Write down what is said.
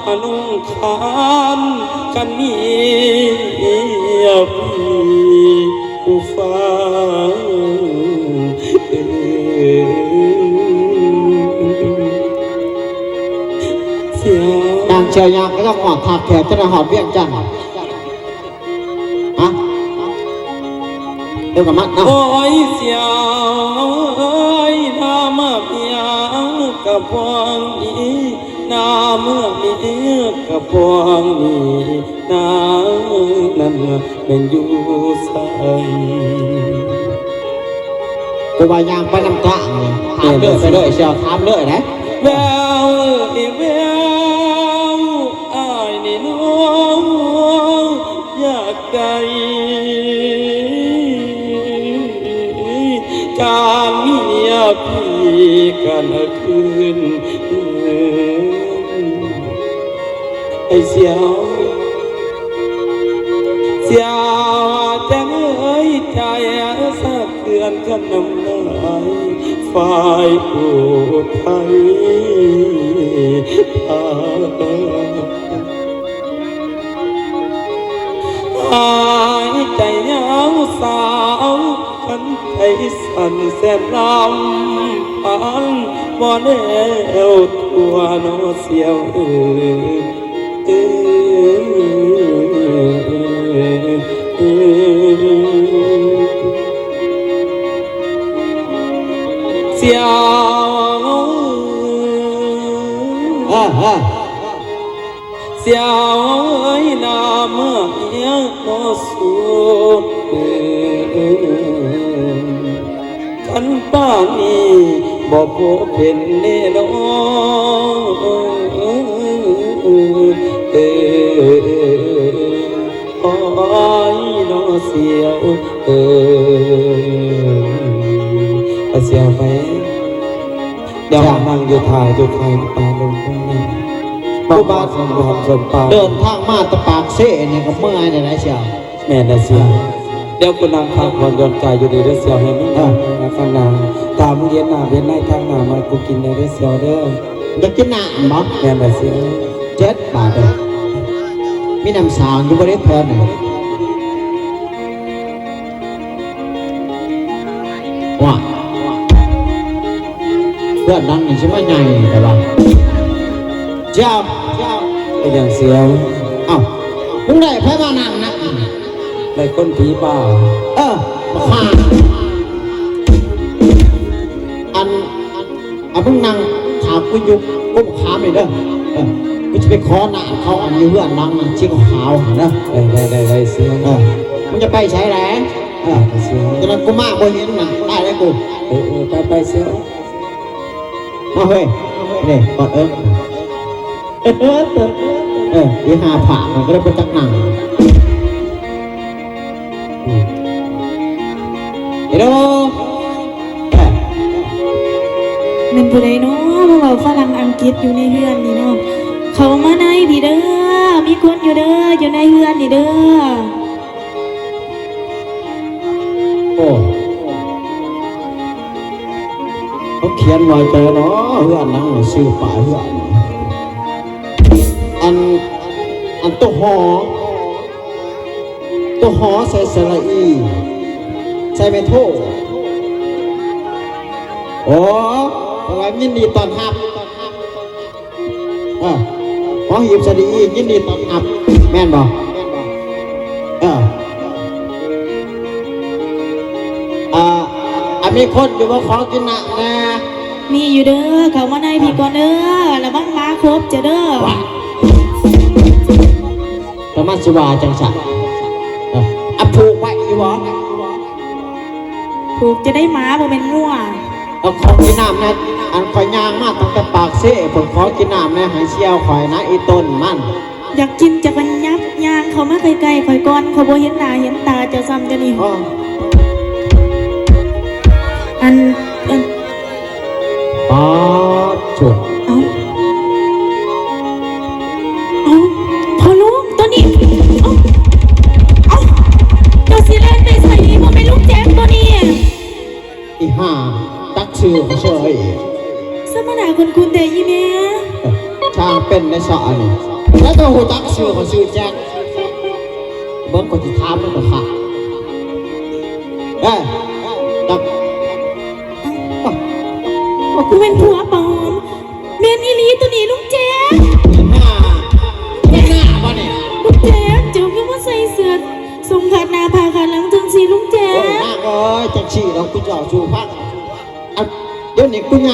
ອະນຸຂານກັນເມຍພີ່ຜູ້ຟັງເອີຍ. ນາງເຊຍຍາກໍຕ້ອງຮອດທ່າແຂກ ຈະໄດ້ຮອດວຽງຈັນ. ຮະ ເດີກັບມັນເນາະ. ໂອ້ຍ ສຽວເອີຍ ນາມເມຍກະພວງນີ້ ນາມເມຍກະພວງນີ້ ນາງນັ້ນແມ່ນຢູ່ໃສ? ກູວ່າຍ່າງໄປນຳທາງນີ້ ຖາມເລີຍໄປເລີຍ ສຽວ ຖາມເລີຍນະ. ແວວເອີຍແວວ ອ້າຍນີ້ນ້ອງຢາກໄດ້ ການເມຍພີ່ກັນຄືນ ໄອ້ສຽວ ສຽວຈັນເອີຍ ໃຈສະເທືອນຄັນນ້ຳລາຍ ຝ່າຍຜູ້ໄທພາ ຫາຍໃຈຍາວສາວ ຄັນໃຈສັ່ນແສນລຳພັນ ບໍ່ແນວຕົວເນາະສຽວເອີຍ. ສຽວ ເອີ ເອີ ສຽວເອີຍ ນາມເມຍບໍ່ສູນ ຄັນປານນີ້ບໍ່ພົບເຫັນແນ່ນອນ ເອີ ໂອ້ຍ ນ້ອງສຽວເອີຍ ອາ ສຽວໄປ ດຽວ ເຈົ້າ ນັ່ງຢູ່ຖ້າຢູ່ຂ້າງປ່າລົງຄົງນີ້ ບໍ່ບາດສົມຫວັງສົມປານ ເດີນທາງມາແຕ່ປາກເຊນີ້ກໍເມື່ອຍແລ້ວນະສຽວ. ແມ່ນລະສຽວ ດຽວກູນັ່ງພັກຜ່ອນຢ່ອນໃຈຢູ່ນີ້ເດີສຽວ ໃຫ້ມຶງ ເອີ ນັ່ງນາງ ຖ້າມຶງເຫັນໜ້າເຫັນໃນທາງໜ້າມາກູກິນແດ່ເດີສຽວເດີ. ຢາກກິນນ້ຳບໍ? ແມ່ນລະສຽວ. ເຈັດບາດເດີ ມີນ້ຳສາງຢູ່ບໍ່ເດແຖວນີ້? ວ້າ ເພື່ອນນັ່ງນີ້ຊິມາໃຫຍ່ແຕ່ວ່າ ເຈົ້າ ເປັນຫຍັງສຽວ? ເອົ້າ ມຶງໄດ້ໃຜມານັ່ງນະ? ໄດ້ຄົນຜີປ່າ. ເອີ ບັກຫ່າ ອັນ ເອົາ ມຶງນັ່ງຖ້າກູຢູ່ກົກຂາມນີ້ເດີ ເອີ ກູຊິໄປຂໍນ້ຳເຂົາ ອັນຢູ່ເຮືອນຫຼັງນັ້ນສີຂາວຫັ້ນເດີ. ໄດ້ ໄດ້ ໄດ້ ໄດ້ ສຽວ. ເອີ ມຶງຈະໄປໃສແຫຼະ? ເອີ ໄດ້ ສຽວ. ຕອນນັ້ນກູມາບໍ່ເຫັນນະ ຕາຍແລ້ວກູ. ເອີ ເອີ ໄປ ໄປ ສຽວ. ມາເຮີ້ຍ ນີ້ ກອດເອີ້ນ ເອີ ອີຫ່າຜາກມັນກໍໄດ້ບໍ່ຈັກນັ່ງ ເອີ ເອີ ແມ່ນຜູ້ໃດເນາະ ມາເວົ້າຝຣັ່ງອັງກິດຢູ່ໃນເຮືອນນີ້ເນາະ? ເຂົ້າມາໃນພີ້ເດີ ມີຄົນຢູ່ເດີ ຢູ່ໃນເຮືອນນີ້ເດີ. ໂອ້ ເຂົາຂຽນວ່າຈັ່ງໃດເນາະ ເຮືອນຫຼັງນີ້ຊື່ປ້າຍເຮືອນ ອັນ ອັນໂຕຫໍ ໂຕຫໍໃສ່ສະຫຼະອີ ໃສ່ໄມ້ໂທ. ໂອ້ ເຂົາວ່າຍິນດີຕ້ອນຮັບ. ເອີ ຫໍຫີບສະດີ ຍິນດີຕ້ອນຮັບ ແມ່ນບໍ່? ເອີ ອາ ອາ ມີຄົນຢູ່ບໍ່? ຂໍກິນນ້ຳແດ່. ມີຢູ່ເດີ ເຂົ້າມາໃນພີ້ກ່ອນເດີ ລະວັງໝາຄົບເຈົ້າເດີ. ວ່າ ແຕ່ມັນຊິວ່າຈັ່ງຊັ້ນ ເອີ ອາ ຜູກໄວ້ຢູ່ບໍ່? ຜູກຈະໄດ້ ໝາບໍ່ແມ່ນງົວ. ເອົາ ຂໍກິນນ້ຳແດ່ ອັນຂ້ອຍຍ່າງມາຕັ້ງແຕ່ປາກເຊພຸ້ນ ຂໍກິນນ້ຳແດ່ ໃຫ້ສ່ຽວຂ້ອຍນະ ອີ່ຕົນມັນ. ຢາກກິນຈັກມັນຫຍັບ ຍ່າງເຂົ້າມາໃກ້ໆຂ້ອຍກ່ອນ ຂ້ອຍບໍ່ເຫັນໜ້າເຫັນຕາເຈົ້າຊ້ຳດຽວນີ້. ອໍ ອັນ ອັນ ປາດໂທ້ ເອົ້າ ເອົ້າ ພໍ່ລຸງ ໂຕນີ້ ເອົ້າ ເອົ້າ ເຈົ້າຊິແລ່ນໄປໃສ? ບໍ່ແມ່ນລຸງແຈມໂຕນີ້? ອີຫ່າ ຕັກຊື່ເຊີຍ ສຳມະນາຄຸ້ນໆແດ່ອີ່ແມ່. ເອີ ຊ່າງເປັນໄດ້ຊະອັນນີ້. ແລ້ວເຈົ້າຮູ້ຈັກຊື່ຂ້ອຍຊື່ແຈັກ? ເບິ່ງ ຂ້ອຍຊິຖາມມັນກໍຂ້າ. ເອີຍ ຈັກ ບໍ່ແມ່ນຜົວປ້າຫອມ. ແມ່ນອີ່ຫຼີຕົວນີ້ລຸງແຈກ. ເຫັນໜ້າ ເຫັນໜ້າບໍ່ນີ້? ລຸງແຈກ ເຈົ້າຄືມາໃສ່ເສື້ອສົ້ງຂາດໜ້າຜ້າຂາດຫຼັງຈັ່ງຊີ້ລຸງແຈກ? ໂອ້ຍ ນາງເອີຍ ຈັກຊີ້ດອກ ກູເວົ້າສູ່ຟັງ. ອັນ ດຽວນີ້ກູຢ